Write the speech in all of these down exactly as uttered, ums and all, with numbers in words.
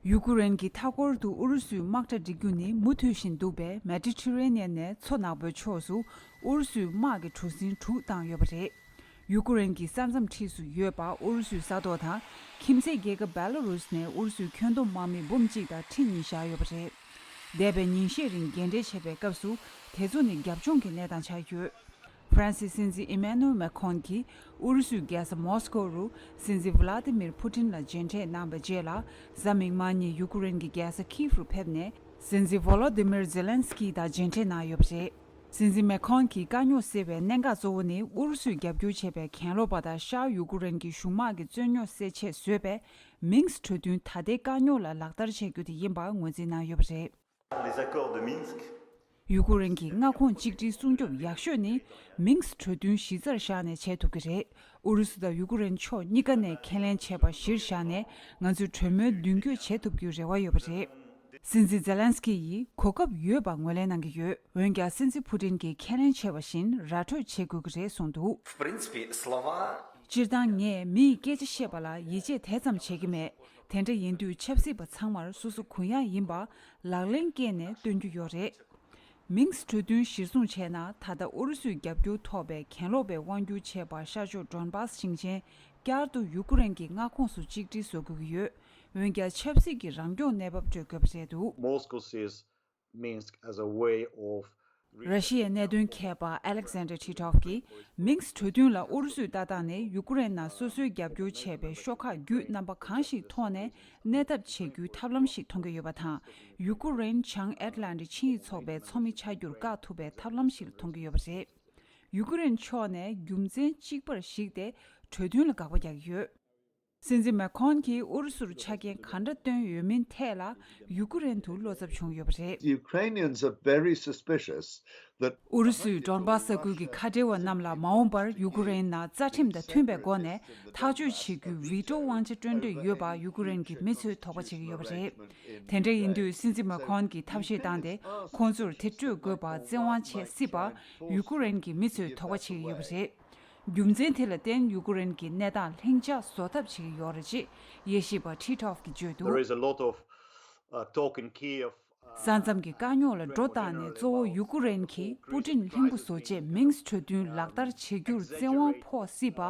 ཡུ་ཀུ་རེན་གྱི་མཐའ་འཁོར་དུ་ཨུ་རུ་སུའི་དམག་གྲ་སྒྲིག་རྒྱུ་ནི་མུ་མཐུད་བཞིན་འདུག་པས། མེ་ཌི་ཊི་རེ་ནི་ཡན་ནས་མཚོ་ནག་པོའི་ཕྱོགས་སུ་ཨུ་རུ་སུའི་དམག་གི་གྲུ་གཟིངས་དྲུག་བཏང་ཡོད་པ་རེད། ཡུ་ཀུ་རེན་གྱི་ས་མཚམས་འཁྲིས་སུ་ཡོད་པ་ཨུ་རུ་སུའི་ས་ཐོག་དང་། ཁྱིམ་མཚེས་རྒྱལ་ཁབ་བེ་ལ་རུས་ནས་ཨུ་རུ་སུའི་ཁྱོན་བསྡོམས་དམག་མི་འབུམ་གཅིག་དང་ཁྲི་གཉིས་བཞག་ཡོད་པ་རེད། འདས་པའི་ཉིན་ཤས་རིང་རྒན་གྲས་བྱེད་པའི་སྐབས་སུ་དེ་ཚོ་ནི་རྒྱབ་ལྗོངས་ཀྱི་གནས་སྟངས་ཆགས་ཡོད། ཧྥ་རན་སིའི་སྲིད་འཛིན་ཨི་མེ་ནུ་ཨེལ་མེ་ཁོན་གྱིས་ཨུ་རུ་སུའི་རྒྱལ་ས་མོ་སི་ཀོ་རུ་སྲིད་འཛིན་ཝ་ལ་ཏི་མིར་ཕུ་ཏིན་ལ་མཇལ་འཕྲད་གནང་བའི་རྗེས་ལ། གཟའ་མིག་དམར་ཉིན་ཡུ་ཀུ་རེན་གྱི་རྒྱལ་ས་ཁིབ་རུ་ཕེབས་ནས། སྲིད་འཛིན་ཝོ་ལོ་དི་མིར་ཛེ་ལན་སི་ཀི་དང་མཇལ་འཕྲད་གནང་ཡོད་པ་རེད། སྲིད་འཛིན་མེ་ཁོན་གྱིས་དཀའ་རྙོག་སེལ་བའི་གནད་འགག་གཙོ་བོ་ནི་ཨུ་རུ་སུས་རྒྱབ་སྐྱོར་བྱས་པའི་གྱེན་ལོག་པ་དང་ཤར་ཡུ་ཀུ་རེན་གྱི་གཞུང་དམག་གི་རྩོད་རྙོག་སེལ་ཆེད་བཟོས་པའི་མིང་སི་གྲོས་མཐུན་ད་ལྟའི་དཀའ་རྙོག་ལ་ལག་བསྟར་བྱེད་རྒྱུ་དེ་ཡིན་པ་ངོས་འཛིན་གནང་ཡོད་པ་རེད། Les accords de Minsk. ཡུ་ཀུ་རེན་གྱི་མངའ་ཁོངས་གཅིག་སྒྲིལ་སྲུང་སྐྱོབ་ཡག་ཤོས་ནི་མིང་སི་གྲོས་མཐུན་གཞི་རྩར་བཞག་ནས་བྱེད་ཐུབ་ཀྱི་རེད། ཨུ་རུ་སུ་དང་ཡུ་ཀུ་རེན་ཕྱོགས་གཉིས་ཀ་ནས་ཁས་ལེན་བྱས་པ་གཞིར་བཞག་ནས་ང་ཚོས་གྲོས་མོལ་མདུན་སྐྱོད་བྱེད་ཐུབ་རྒྱུའི་རེ་བ་ཡོད་པ་རེད། སྲིད་འཛིན་ཛེ་ལན་སི་ཀི་ཡིས་གོ་སྐབས་ཡོད་པ་ངོས་ལེན་གནང་གི་ཡོད། འོན་ཀྱང་སྲིད་འཛིན་ཕུ་ཏིན་གྱིས་ཁས་ལེན་བྱས་པ་བཞིན་ར་སྤྲོད་བྱེད་དགོས་ཀྱི་རེད་གསུངས་འདུག В принципе, слова. སྤྱིར་བཏང་ངས་མི་ཡི་སྐད་ཆ་བཤད་པ་ལ་ཡིད་ཆེས་དེ་ཙམ་བྱེད་ཀྱི་མེད། དེ་འདྲ་ཡིན་དུས་ཆབ་སྲིད་པ་ཚང་མར་སོ་སོ་གུ་ཡངས་ཡིན་པ་ལག་ལེན་བཀལ་ནས་སྟོན་རྒྱུ་ཡོད་རེད། མིང་སི་གྲོས་མཐུན་གཞིར་བཟུང་བྱས་ན། ད་ལྟ་ཨུ་རུ་སུའི་རྒྱབ་སྐྱོར་ཐོབ་པའི་གྱེན་ལོག་པས་དབང་སྒྱུར་བྱས་པ་ཤར་ཕྱོགས་ཌོན་བྷ་སི་ཞིང་ཆེན་བསྐྱར་དུ་ཡུ་ཀུ་རེན་གྱི་མངའ་ཁོངས་སུ་གཅིག་སྒྲིལ་བཟོ་དགོས་ཀྱི་ཡོད། འོན་ཀྱང་ཆབ་སྲིད་ཀྱི་རང་སྐྱོང་གནས་བབ་སྤྲོད་དགོས་པ་རེད་འདུག Moscow sees Minsk as a way of ར་ཤི་ཡའི་གནད་དོན་མཁས་པ་ཨ་ལེག་ཟན་ཌར་ཊི་ཊོབ་ཀྱིས། མིང་སི་གྲོས་མཐུན་ལ་ཨུ་རུ་སུའི་ལྟ་སྟངས་ནི་ཡུ་ཀུ་རེན་ནང་སོ་སོའི་རྒྱབ་སྐྱོར་བྱས་པའི་ཤོག་ཁག་བརྒྱུད་རྣམ་པ་གང་ཞིག་ཐོག་ནས་གནས་ཐབས་བྱེད་རྒྱུའི་ཐབས་ལམ་ཞིག་མཐོང་གི་ཡོད་པ་དང་། ཡུ་ཀུ་རེན་བྱང་ཨེཊ་ལན་ཊིག་ཆིངས་ཡིག་ཚོགས་པའི་ཚོགས་མི་ཆགས་རྒྱུར་བཀག་ཐུབ་པའི་ཐབས་ལམ་ཞིག་ལ་མཐོང་གི་ཡོད་པ་རེད། ཡུ་ཀུ་རེན་ཕྱོགས་ནས་རྒྱུ་མཚན་གཅིག་པར་གཞིགས་ཏེ་གྲོས་མཐུན་ལ་དགག་པ་རྒྱག་གི་ཡོད། སྲིད་འཛིན་མེ་ཁོན་གྱིས་ཨུ་རུ་སུར་ཆ་རྐྱེན་ག་འདྲ་བཏོན་ཡོད་མིན་ཐད་ལ་ཡུ་ཀུ་རེན་དུ་བློ་འཚབ་བྱུང་ཡོད་པ་རེད། The Ukrainians are very suspicious that ཨུ་རུ་སུས་ཌོན་བྷ་སི་ས་ཁུལ་གྱི་ཁ་བྲལ་བ་རྣམས་ལ་མ་འོངས་པར་ཡུ་ཀུ་རེན་ནང་རྩ་ཁྲིམས་དང་མཐུན་པའི་སྒོ་ནས་ཐག་གཅོད་བྱེད་རྒྱུའི་ཝི་ཊོ་དབང་ཆ་སྤྲོད་འདོད་ཡོད་པ་ཡུ་ཀུ་རེན་གྱི་མི་ཚོས་དོགས་པ་བྱེད་ཀྱི་ཡོད་པ་རེད། དེ་འདྲ་ཡིན་དུས་སྲིད་འཛིན་མེ་ཁོན་གྱིས་ཐབས་ཤེས་བཏང་སྟེ་ཁོང་ཚོར་དེ་སྤྲོད་དགོས་པ་བཙན་དབང་བྱེད་སྲིད་པ་ཡུ་ཀུ་རེན་གྱི་མི་ཚོས་དོགས་པ་བྱེད་ཀྱི་ཡོད་པ་རེད། རྒྱུ་མཚན་དེ་ལ་བརྟེན་ཡུ་ཀུ་རེན་གྱི་གནས་སྟངས་ལྷིང་འཇགས་བཟོ་ཐབས་བྱེད་ཀྱི་ཡོད་རེད་ཅེས་དབྱེ་ཞིབ་པ་ཊི་ཊོབ་ཀྱིས་བརྗོད་འདུག There is a lot of uh, talk in Kiev. ས་མཚམས་ཀྱི་དཀའ་རྙོག་ལ་སྒྲོ་བཏགས་ནས་གཙོ་བོ་ཡུ་ཀུ་རེན་གྱིས་པུ་ཏིན་ལྷུན་པོ་བཟོ་ཆེད་མིང་སི་གྲོས་མཐུན་ལག་བསྟར་བྱེད་རྒྱུར་བཙན་དབང་ཕོག་སྲིད་པ་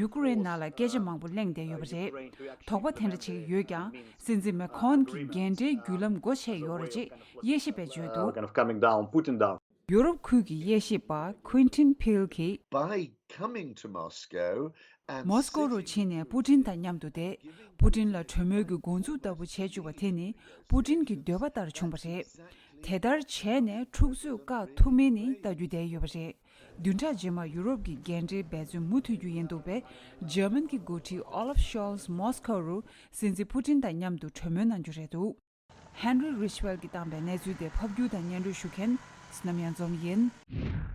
ཡུ་ཀུ་རེན་ནང་ལ་སྐད་ཆ་མང་པོ་གླེང་བསྡད་ཡོད་པ་རེད། དོགས་པ་དེ་འདྲ་བྱེད་ཀྱི་ཡོད་ཀྱང་སྲིད་འཛིན་མེ་ཁོན་གྱི་འགན་འཁྲིའི་བརྒྱུད་ལམ་སྒོ་ཕྱེ་ཡོད་རེད་ཅེས་དབྱེ་ཞིབ་པས་བརྗོད་འདུག Kind of coming down, Putin down. ཡོ་རོབ་ཁུལ་གྱི་དབྱེ་ཞིབ་པ་ཁུན་ཊིན་ཕིལ་གྱིས། By coming to Moscow and མོ་སི་ཀོ་རུ་ཕྱིན་ནས་པུ་ཏིན་དང་མཉམ་དུ་བསྡད། པུ་ཏིན་ལ་གྲོས་མོལ་གྱི་འགོ་འཛུགས་ལྟ་བུ་བྱས་བཅུག་པ་དེ་ནི་པུ་ཏིན་གྱི་འདོད་པ་ལྟར་བྱུང་བ་རེད། དེ་ལྟར་བྱས་ནས་འཁྲུག་རྩོད་བཀག་ཐུབ་མིན་ནི་ལྟ་རྒྱུ་བསྡད་ཡོད་པ་རེད། བདུན་ཕྲག་རྗེས་མར་ཡུ་རོབ་ཀྱི་འགན་འཁྲིའི་འབད་བརྩོན་མུ་མཐུད་རྒྱུ་ཡིན་འདུག་པས། འཇར་མན་གྱི་འགོ་ཁྲིད་ཨོ་ལབ་ཤོལ་མོ་སི་ཀོ་རུ་སྲིད་འཛིན་པུ་ཏིན་དང་མཉམ་དུ་གྲོས་མོལ་གནང་རྒྱུ་རེད་འདུག་ཧན་རི་རིཆ་ཝེལ་གྱིས་བཏང་པའི་གནས་ཚུལ་དེ་ཕབ་སྒྱུར་དང་སྙན་སྒྲོན་ཞུ་མཁན་བསོད་ནམས་གཡང་འཛོམས་ཡིན།